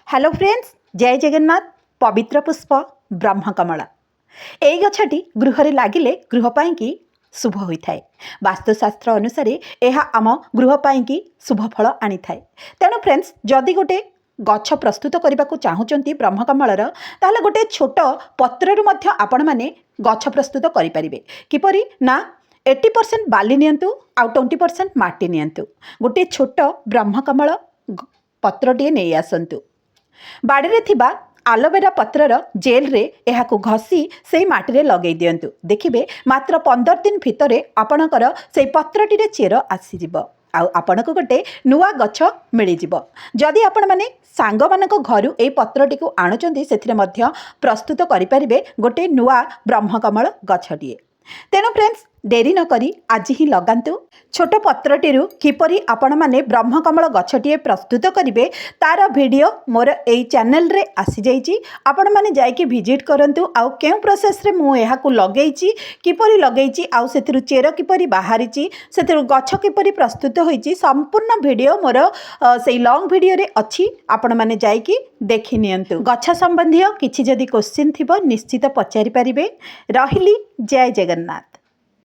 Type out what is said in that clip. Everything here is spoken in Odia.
ହ୍ୟାଲୋ ଫ୍ରେଣ୍ଡସ୍, ଜୟ ଜଗନ୍ନାଥ। ପବିତ୍ର ପୁଷ୍ପ ବ୍ରହ୍ମକମଳ। ଏଇ ଗଛଟି ଗୃହରେ ଲାଗିଲେ ଗୃହ ପାଇଁକି ଶୁଭ ହୋଇଥାଏ। ବାସ୍ତୁଶାସ୍ତ୍ର ଅନୁସାରେ ଏହା ଆମ ଗୃହ ପାଇଁକି ଶୁଭ ଫଳ ଆଣିଥାଏ। ତେଣୁ ଫ୍ରେଣ୍ଡସ୍, ଯଦି ଗୋଟେ ଗଛ ପ୍ରସ୍ତୁତ କରିବାକୁ ଚାହୁଁଛନ୍ତି ବ୍ରହ୍ମକମଳର, ତାହେଲେ ଗୋଟେ ଛୋଟ ପତ୍ରରୁ ମଧ୍ୟ ଆପଣମାନେ ଗଛ ପ୍ରସ୍ତୁତ କରିପାରିବେ। କିପରି ନା 80% ବାଲି ନିଅନ୍ତୁ ଆଉ 20% ମାଟି ନିଅନ୍ତୁ। ଗୋଟିଏ ଛୋଟ ବ୍ରହ୍ମକମଳ ପତ୍ରଟିଏ ନେଇ ଆସନ୍ତୁ। ବାଡ଼ିରେ ଥିବା ଆଲୋଭେରା ପତ୍ରର ଜେଲ୍ରେ ଏହାକୁ ଘଷି ସେଇ ମାଟିରେ ଲଗେଇ ଦିଅନ୍ତୁ। ଦେଖିବେ, ମାତ୍ର 15 ଦିନ ଭିତରେ ଆପଣଙ୍କର ସେଇ ପତ୍ରଟିରେ ଚେର ଆସିଯିବ ଆଉ ଆପଣଙ୍କୁ ଗୋଟେ ନୂଆ ଗଛ ମିଳିଯିବ। ଯଦି ଆପଣମାନେ ସାଙ୍ଗମାନଙ୍କ ଘରୁ ଏଇ ପତ୍ରଟିକୁ ଆଣୁଛନ୍ତି, ସେଥିରେ ମଧ୍ୟ ପ୍ରସ୍ତୁତ କରିପାରିବେ ଗୋଟେ ନୂଆ ବ୍ରହ୍ମକମଳ ଗଛଟିଏ। ତେଣୁ ଫ୍ରେଣ୍ଡସ୍, ଡେରି ନକରି ଆଜି ହିଁ ଲଗାନ୍ତୁ। ଛୋଟ ପତ୍ରଟିରୁ କିପରି ଆପଣମାନେ ବ୍ରହ୍ମକମଳ ଗଛଟିଏ ପ୍ରସ୍ତୁତ କରିବେ, ତାର ଭିଡ଼ିଓ ମୋର ଏଇ ଚ୍ୟାନେଲରେ ଆସିଯାଇଛି। ଆପଣମାନେ ଯାଇକି ଭିଜିଟ୍ କରନ୍ତୁ। ଆଉ କେଉଁ ପ୍ରୋସେସ୍ରେ ମୁଁ ଏହାକୁ ଲଗେଇଛି, କିପରି ଲଗେଇଛି ଆଉ ସେଥିରୁ ଚେର କିପରି ବାହାରିଛି, ସେଥିରୁ ଗଛ କିପରି ପ୍ରସ୍ତୁତ ହୋଇଛି, ସମ୍ପୂର୍ଣ୍ଣ ଭିଡ଼ିଓ ମୋର ସେଇ ଲଙ୍ଗ୍ ଭିଡ଼ିଓରେ ଅଛି। ଆପଣମାନେ ଯାଇକି ଦେଖି ନିଅନ୍ତୁ। ଗଛ ସମ୍ବନ୍ଧୀୟ କିଛି ଯଦି କୋଶ୍ଚିନ୍ ଥିବ, ନିଶ୍ଚିତ ପଚାରି ପାରିବେ। ରହିଲି, ଜୟ ଜଗନ୍ନାଥ।